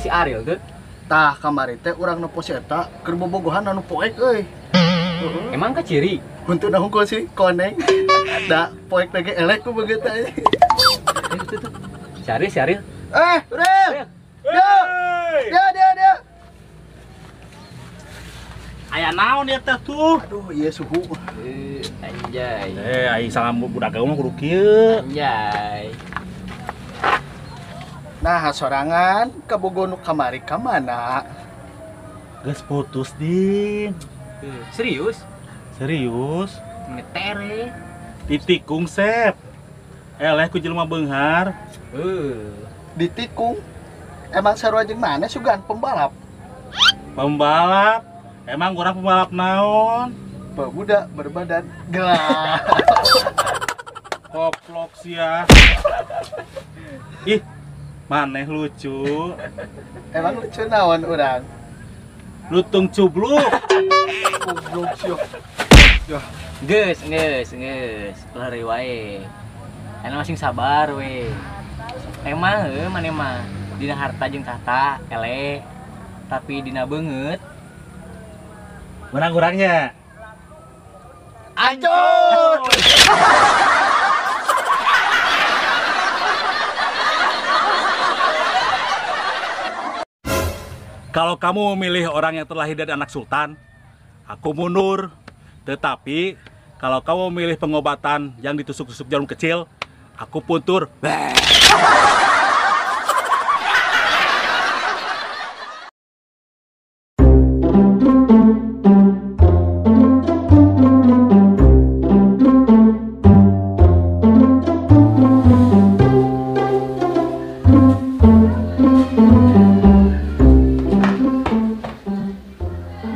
Si Ariel tuh tah kamari teh urang nepo si eta keur bobogohan anu poek euy. Emang ka ciri? Henteu da hungkul sih koneng. Da poek teh ge elek ku begitu teh. Itu tuh. Si Ariel, si Ariel. Ariel. Dia dia dia. Aya naon ieu teh tuh? Aduh, ieu suhu. Anjay. Ai salam budak gaul mah kudu kieu. Anjay. Nah, sorangan kabogo nu kamari ka mana? Geus putus, Din. Serius? Serius. Ngetere. Ditikung, Sep. Eleh ku jelema beunghar. Ditikung. Emang sarua jeung mana sugan pembalap? Pembalap? Emang urang pembalap naon? Pemuda berbadan gelap. Koplok sia. Ih, maneh lucu. Emang lucu naon urang? Lutung cubluk. Goblok sia. Ya. Geus, geus, geus. Lari wae. Enak masing sabar we. Emang heuh maneh mah dina harta jeung tahta eleh. Tapi dina beungeut menang urangnya. Ancur. Kalau kamu memilih orang yang terlahir dari anak sultan, aku mundur. Tetapi kalau kamu memilih pengobatan yang ditusuk-tusuk jarum kecil, aku puntur.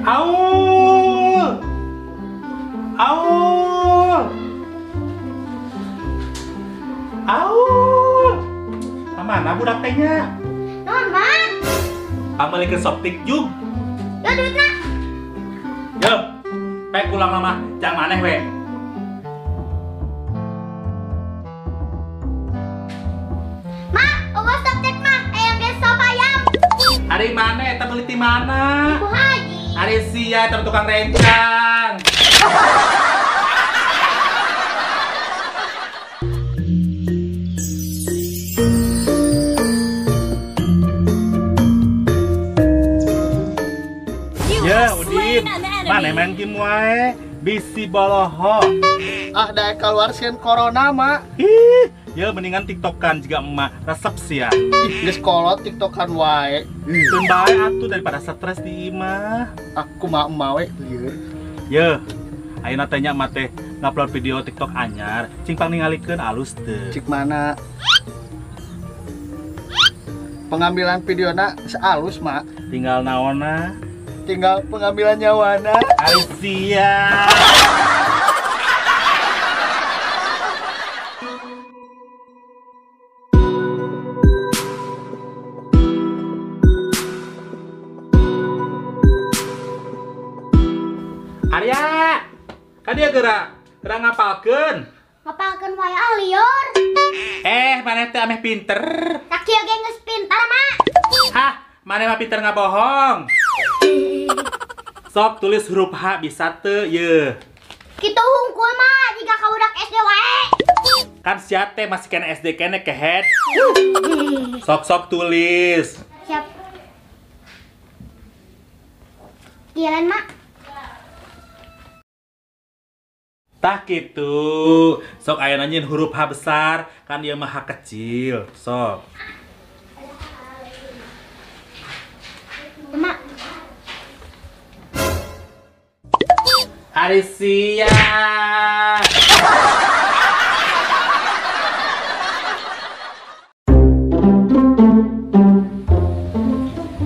Aul! Aul! Aul! Mana budak tehnya? Naon, Mak? Pamelikeun soptik jug. Ya duitna. Yo, pek pulang lama, jangan maneh we. Mak, eueuh soptik mah, hayang ge sop ayam. Ari maneh eta meuli ti mana? Ibu Haji. Ari sia eta tukang rencang. Ya, Udin, mana main game wae, bisi boloho. Ah, daek keluar sieun corona, Mak. Ih, ya mendingan tiktokan juga emak, resep sia. Ih, geus kolot tiktokan wae. Keun bae atuh daripada stres di imah. Aku mah emak we lieur. Ye, ayeuna teh nya emak teh ngupload video TikTok anyar, cing pang ningalikeun alus teu. Cik mana? Pengambilan videona alus, Mak. Tinggal naonna? Tinggal pengambilan nyawana. Asia. Arya, kan dia gerak, gerak ngapalkeun. Ngapalkeun wae ah lieur. Maneh teh ameh pinter. Tak kieu ge geus pintar, Mak. Hah, maneh mah pinter ngabohong. Sok tulis huruf H bisa teu ye. Kitu hungkul mah jika ka budak SD wae. Kan sia teh masih kena SD kene kehead. Sok-sok tulis. Siap. Jalan, Mak. Tah gitu. Sok aya nanyain huruf H besar, kan dia mah H kecil. Sok. Mak. Hari siang.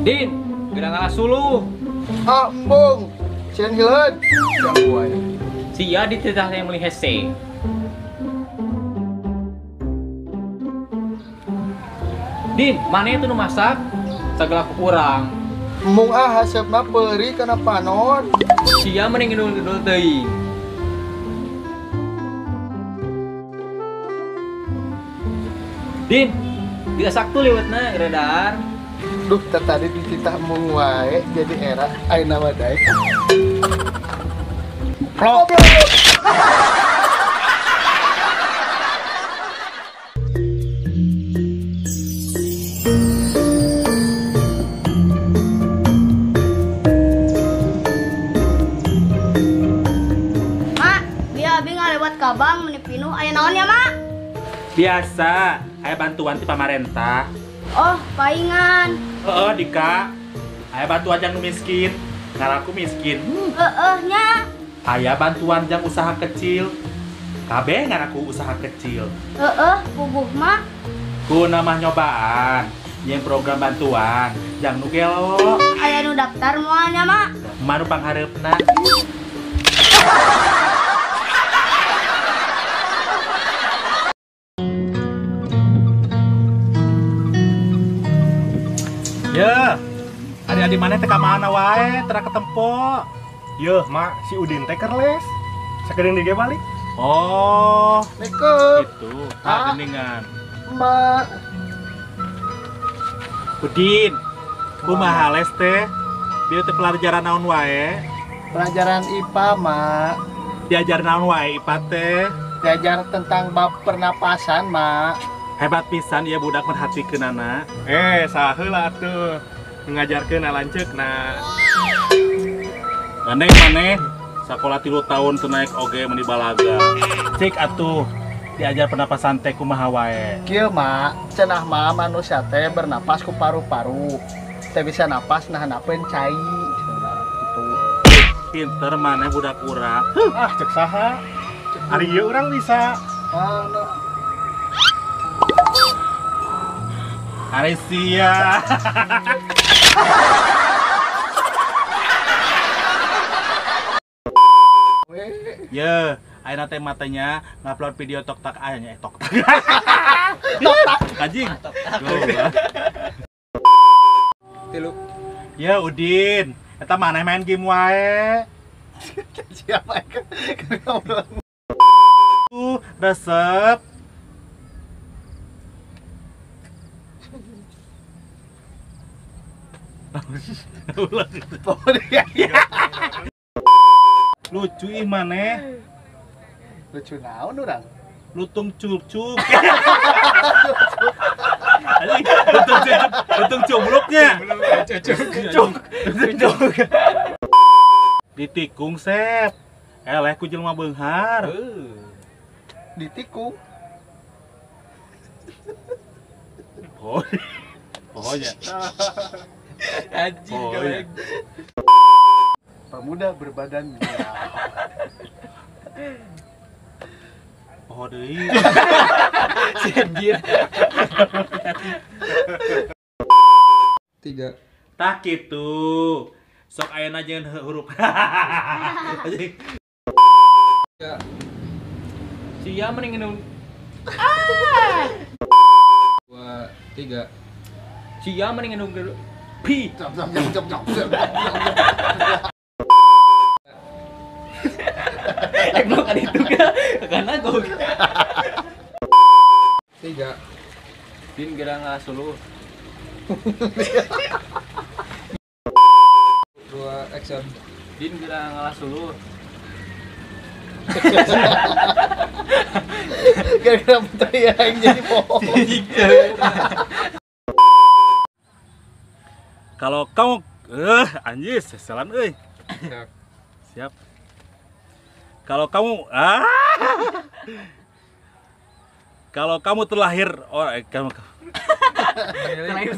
Din, geura ngalah suluh. Ah, embung. Sieun hileud. Sia dititah yang meuli hese. Din, mana itu nu masak? Sagala ku urang. Embung ah haseupna peurih kana panon. Sia mending ngedul-ngedul teuing. Din, diasak tuh liwetna geredar. Duh, tadi dititah embung wae jadi era ayeuna mah daek. Plok. Mak, biar abi ngalewat ka bank meni pinuh aya naon ya, Mak? Biasa, aya bantuan ti pamarentah. Oh, paingan. Heeh, Dika. Aya bantuan jang nu miskin. Ngaraku miskin. Heeh nya. Aya bantuan jang usaha kecil. Kabeh ngaraku usaha kecil. Heeh, puguh mah. Ku namah nyobaan yang program bantuan jang nu gelo. Aya nu daftar moal nya, Mak? Manu panghareupna. Ya, adik-adik mana teh ka mana wae tera ketempo. Yeuh, Mak, si Udin teh keur les. Sakedeung deui ge balik. Oh, Assalamualaikum. Itu, ah geningan. Mak. Udin, kumaha les teh? Bieu teh pelajaran naon wae? Pelajaran IPA, Mak. Diajar naon wae IPA teh? Diajar tentang bab pernapasan, Mak. Hebat pisan ieu budak merhatikeunana. Saheula atuh ngajarkeun lanceukna. Gandeng maneh sakola 3 tahun teu naik oge meuni balaga. Cik atuh diajar pernapasan teh kumaha wae. Kieu, Mak, cenah mah manusia teh bernapas ku paru-paru. Teh bisa napas nah handapeun cai. Cenah kitu. Pinter maneh budak urang. Ah, cek saha? Ari ieu urang bisa. Mana? Ari sia. Ye, ayeuna teh matanya ngupload video tok tak aya tok tak. Tok tak anjing. Tilu. Ya Udin, eta maneh main game wae. Siapa ngobrol? Resep. Lucu ih maneh. Lucu naon urang? Lutung cucuk. Lutung cucuk, lutung cubluknya. Cucuk. Cucuk. Ditikung sep. Eleh ku jelema beunghar. Ditikung. Oh. Pokoknya. Anjing oh, Pemuda berbadan merah. Oh deui. Si anjir. 3. Tah kitu. Sok ayeuna jeung huruf. Anjing. Sia mending ngeun. 2 3. Sia mending ngeun Pi. Blok ada itu karena gue. 3. Din gerang suluh. 2 action. Din gerang ngalah suluh. Gara-gara betul ya aing jadi bohong. Kalau kamu anjis, seselan euy. Siap. Siap. Kalau kamu kalau kamu terlahir kamu Memilih.